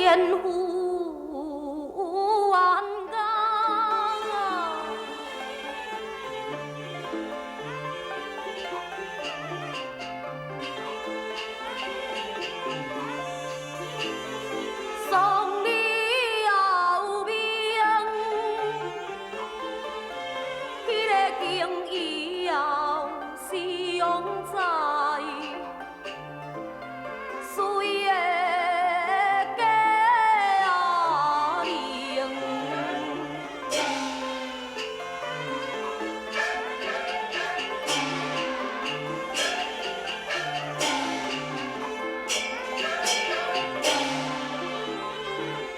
仙父冤家。送了命，彼个经以后是永在。水的家庭。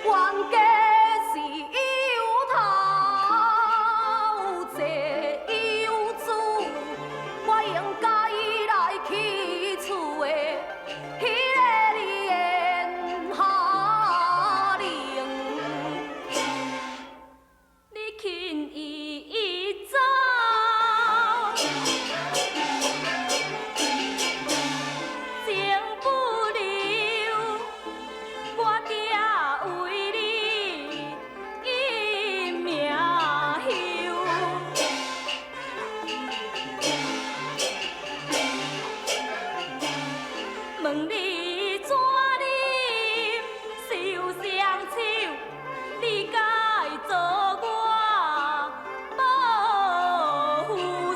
冤家是有头债有主，我應該來去厝的彼个連下玲。你輕易走，情不留，我才為你一命休。問你怎忍受雙手，你該做我報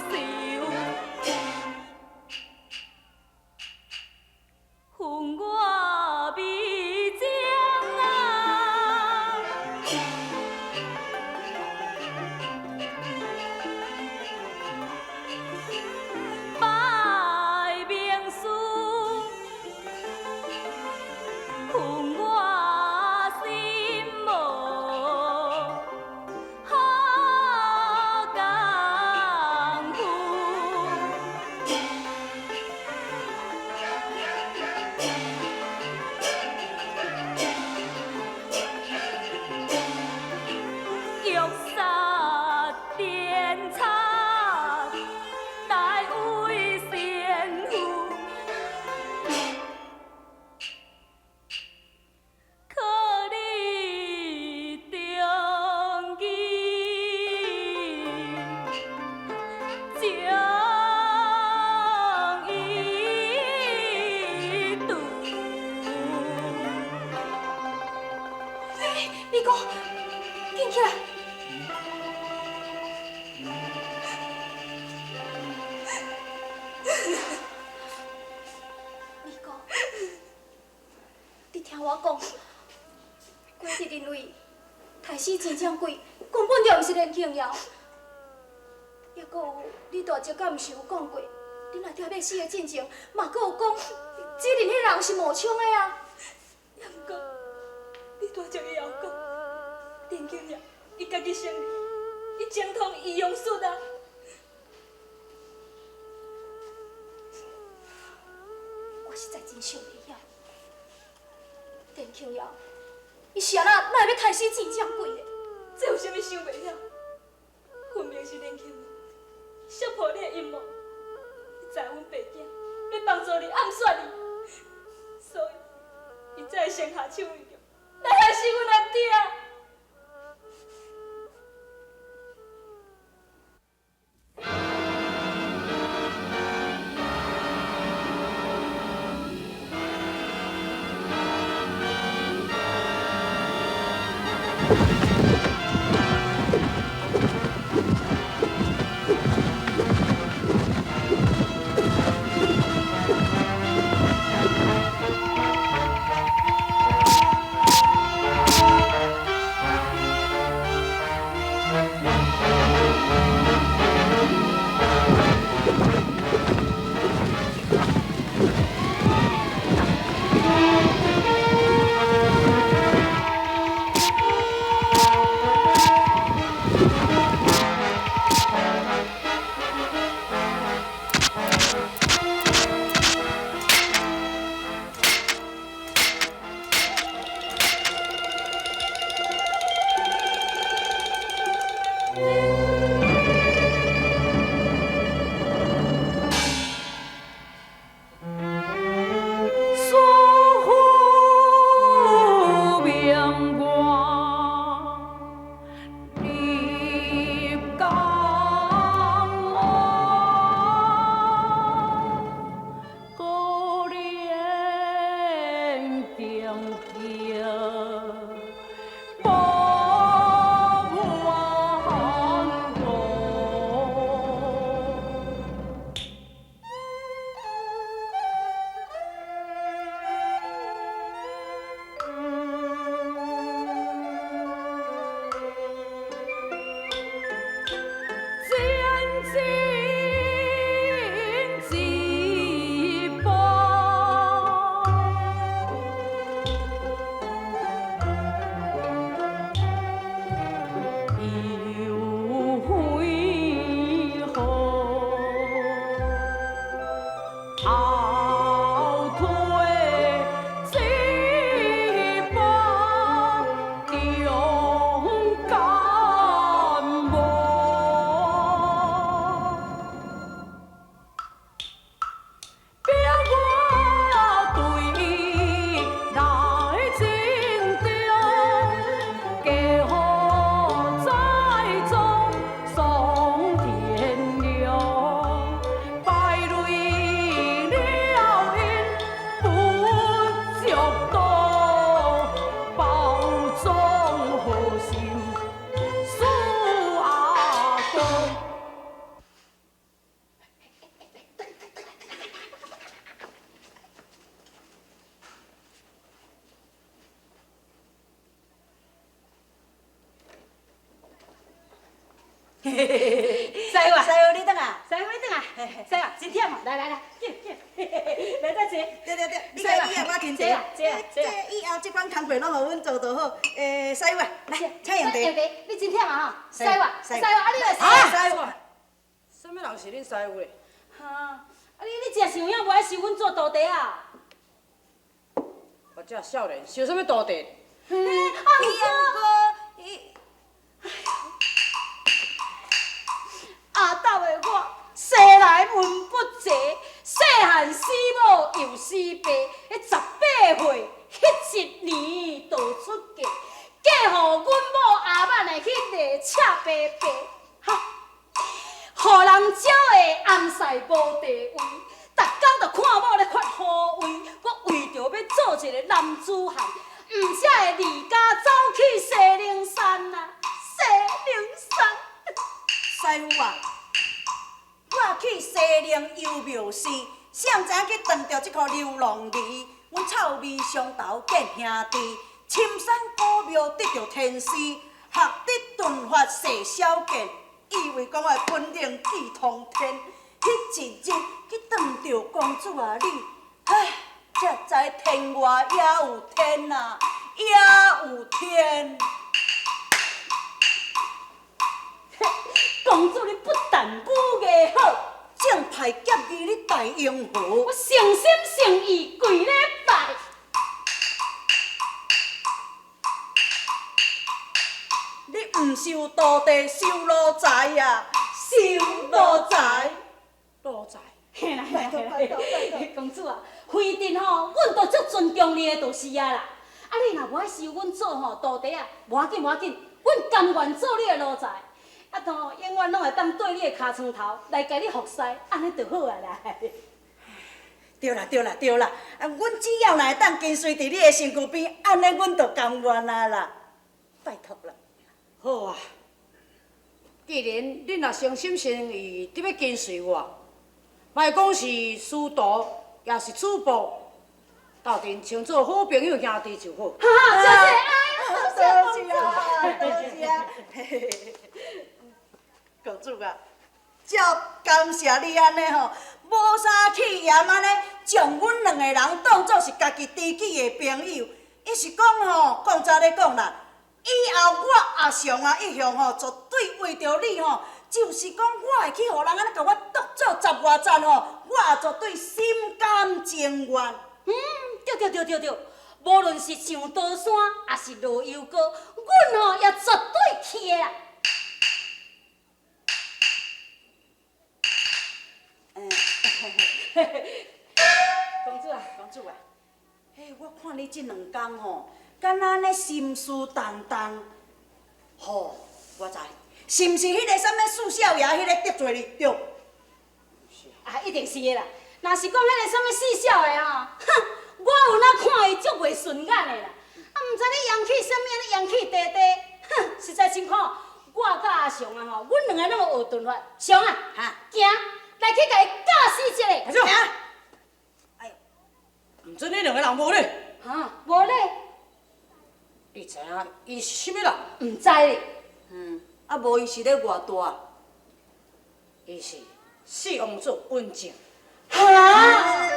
仇。分我美情啊！拜明師，分我心無好功夫。玉殺電插來為先夫，可你中義情意斷。美姑，緊起來！美姑，你聽我講，郭德認為刣死錢掌櫃根本就毋是連慶堯，抑閣有你大叔敢毋是有講過，恁阿爹欲死的進前，嘛閣有講，指認彼人是冒充的啊。也毋過，你大叔以後講，連慶堯伊家己承認，伊精通醫容術啊。我實在真想袂曉，連慶堯，伊是按怎哪會欲刣死錢掌櫃的？這有啥物想袂曉？分明是連慶堯識破你的陰謀，伊知阮爸囝欲幫助你暗殺你，所以伊才會先下手為強，來害死阮阿爹。師傅啊，師傅你轉來，師傅你轉來，師傅真忝啊！來來來，進進，來再坐。對對對，你家以後我斟茶。坐啊坐啊。這以後這款工課攏予阮做就好。欸，師傅啊，來，請用茶。用茶，你真忝啊吼！師傅，師傅，啊你來。啊，師傅。啥物人是恁師傅咧？哈，啊你你真是有影無愛收阮做徒弟啊？我這少年收啥物徒弟？啊，毋過，伊。阿斗的我，生來文不才，細漢死母又死爸，彼18歲，彼一年就出嫁，嫁予阮某阿曼的彼个赤白白，哈，予人招的暗屎無地位，逐工就看某咧發虎威，我為著欲做一個男子漢，毋才會離家走去西寧山啊，西寧山。師傅啊，我去西寧遊廟時，誰知影去撞著這箍流浪兒？阮臭味相投見兄弟，深山古廟得著天師，學得遁法射小劍，以為講我的本領寄通天。彼一日去撞著公主啊你，唉，才知天外也有天啊，也有天。公主，你不但武藝好，正派劍技你大英豪，我誠心誠意跪咧拜。你毋收徒弟，收奴才啊！收奴才，奴才。嘿啦嘿啦嘿啦，公主啊，非阵吼，阮都足尊重你的就是啊啦。啊，你若無愛收阮做吼徒弟啊，無要緊無要緊，阮甘願做你的奴才。啊，都永遠攏會當綴你的尻床頭來共你服侍，按呢就好啊啦。對啦對啦對啦，啊，阮只要若會當跟隨佇你的身軀邊，按呢阮就甘願啊啦。拜託啦。好啊，既然恁若誠心誠意佇欲跟隨我，莫講是師徒，也是主僕，鬥陣稱做好朋友兄弟就好。哈哈，謝謝，多謝啊，多謝啊。公主啊，足感謝你按呢吼，無啥氣焰按呢，將阮兩個人當做是家己知己的朋友。伊是講吼，講真咧講啦，以後我阿祥啊一向吼，絕對為著你吼，就是講我會去予人按呢共我剁做十外層吼，我也絕對心甘情願。嗯，對對對對對，無論是上刀山，抑是落油鍋，阮吼也絕對去的啦。公主啊，公主啊，欸，我看你這兩工吼，敢若按呢心事重重，吼，我知，是毋是彼个啥物四少爺彼個得罪你？對。啊，一定是的啦。若是講彼個啥物四少爺吼，哼，我有哪看伊足袂順眼的啦。啊，毋阿祥啊吼，阮兩个攏有學遁法。祥啊，哈，行，來去共伊教死一个。阿叔，哎呦，毋准恁兩个人無禮。哈，無禮？你知影伊是啥物人？毋知咧。啊無伊是咧偌大？伊是四王子尹正。哈？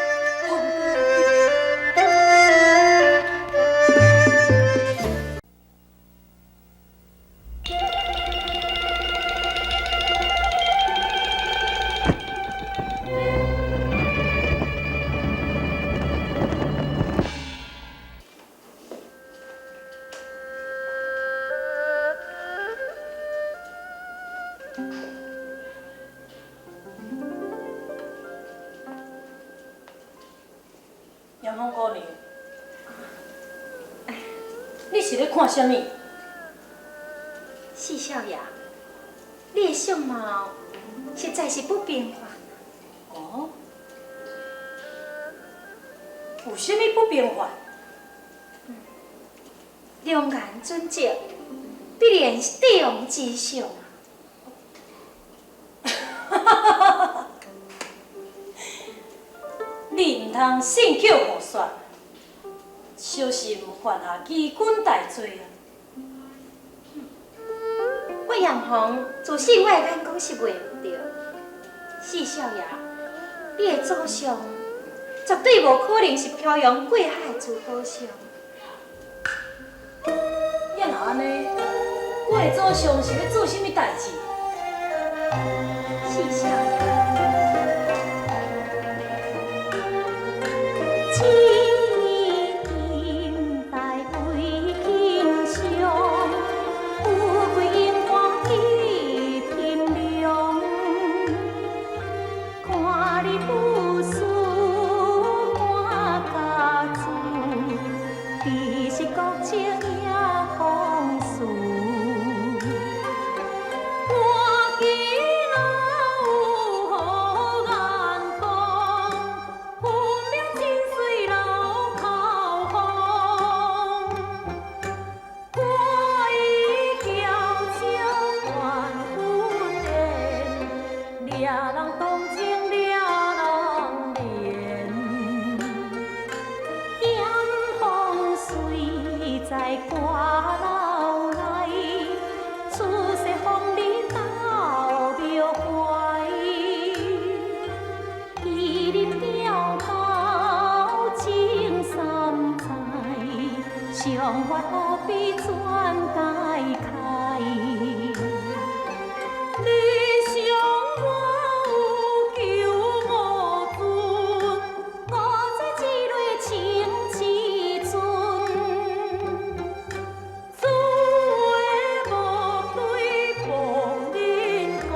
炎風姑娘，你是咧看啥物？四少爺，你的相貌實在是不平凡。哦，有啥物不平凡？容顏準則，必然是帝王之相。你毋通信口胡說，小心犯下欺君大罪啊！我嚴鳳自細我的眼光是袂毋對。四少爺，你的祖上絕對無可能是漂洋過海的珠寶商。也若按呢，我的祖上是咧做啥物代誌？四少爺。千金大為輕傷，富貴榮華去拼量。看你不輸滿家子，必是國情也風俗。我今若有好眼光，分明真水流口風。我已交情萬分緣，掠人動情掠人憐。炎風雖在閣樓內，出世風流鬥廟懷。伊日掉頭情三載，相法何必全解開？你想我有求無盡，我知這淚情至尊。此話無對旁人講，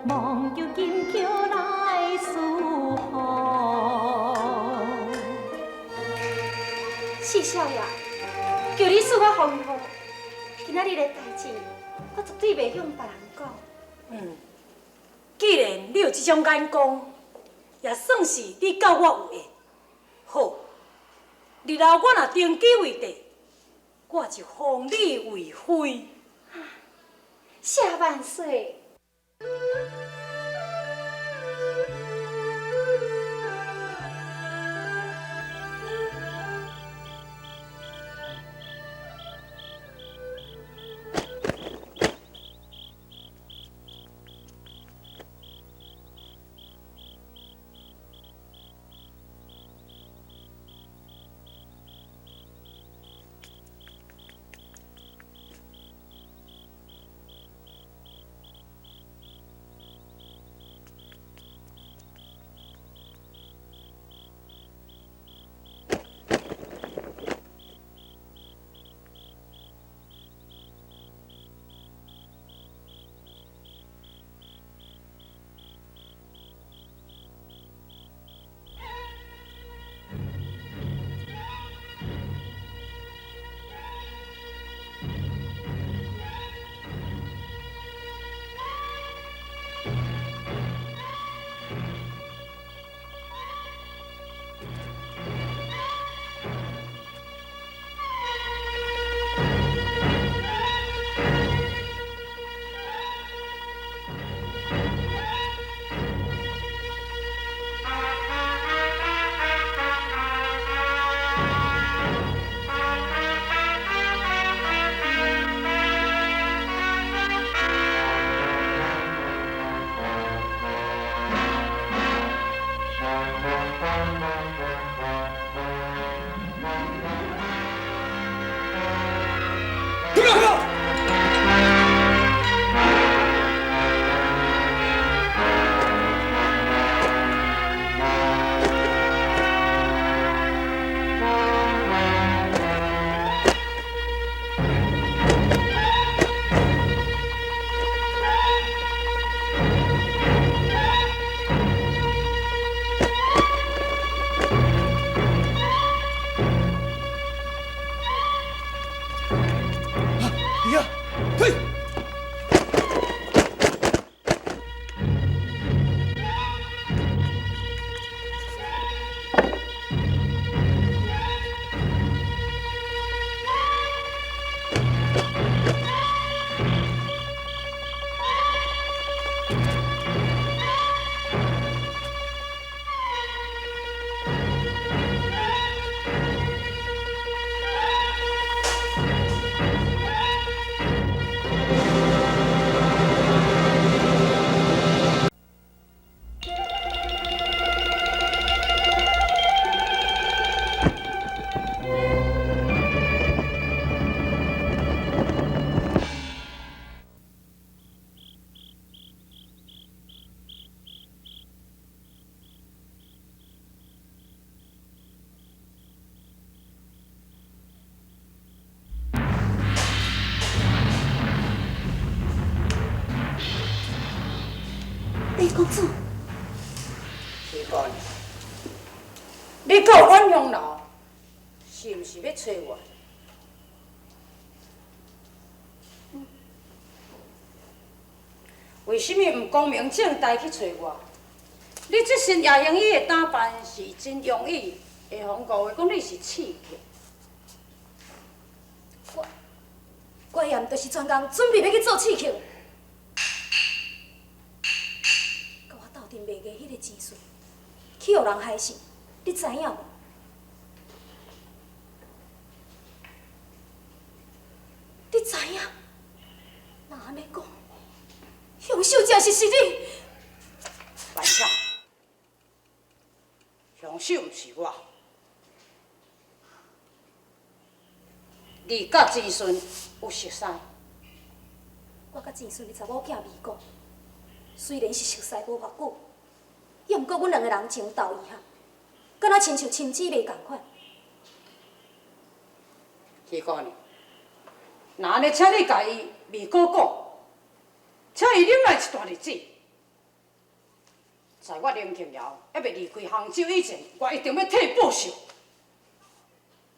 望求金橋來侍奉。四少爺，求你賜我封號。今仔日的代誌，我絕對袂向別人講。既然你有這種眼光，也算是你佮我有緣。好，日後我若登基為帝，我就封你為妃。謝萬歲！啊，退！李公子，徐姑娘，你到远香楼，是毋是欲揣我？为什么毋光明正大去揣我？你这身夜行衣的打扮是真容易会予人误会讲你是刺客。我也毋就是专工准备欲去做刺客。佮我斗阵卖艺彼个钱顺，去予人害死，你知影无？你知影？若按呢讲，凶手正是是你。万巧，凶手毋是我，你佮钱顺有熟似？我佮钱顺的查某囝未果，虽然是熟似无偌久，犹毋过阮两个人情投意合，敢若亲像亲姊妹仝款。徐姑娘，若按呢，请你共伊未果讲，请伊忍耐一段日子。在我林庆瑶犹未离开杭州以前，我一定欲替伊报仇。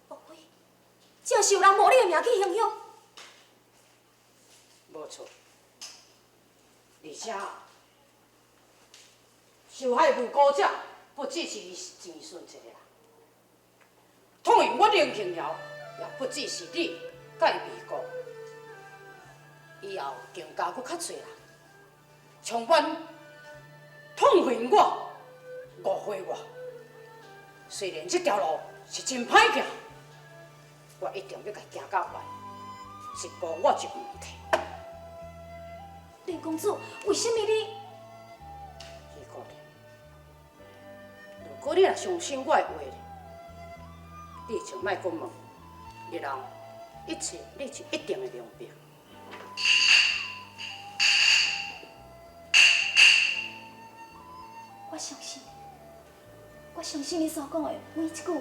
莫非真是有人冒你的名去行凶？无错，而且受害无辜者不只是钱顺一个人，痛恨我林庆瑶也不只是你佮伊未果，以后更加阁较济人，充满痛恨我、误会我。虽然这条路是真歹行，我一定欲共行到完，一步我就毋退。林公子，为什么你？徐姑娘，如果你若相信我的话，你就莫阁问，日后一切你就一定会明白。我相信，我相信你所讲的每一句话。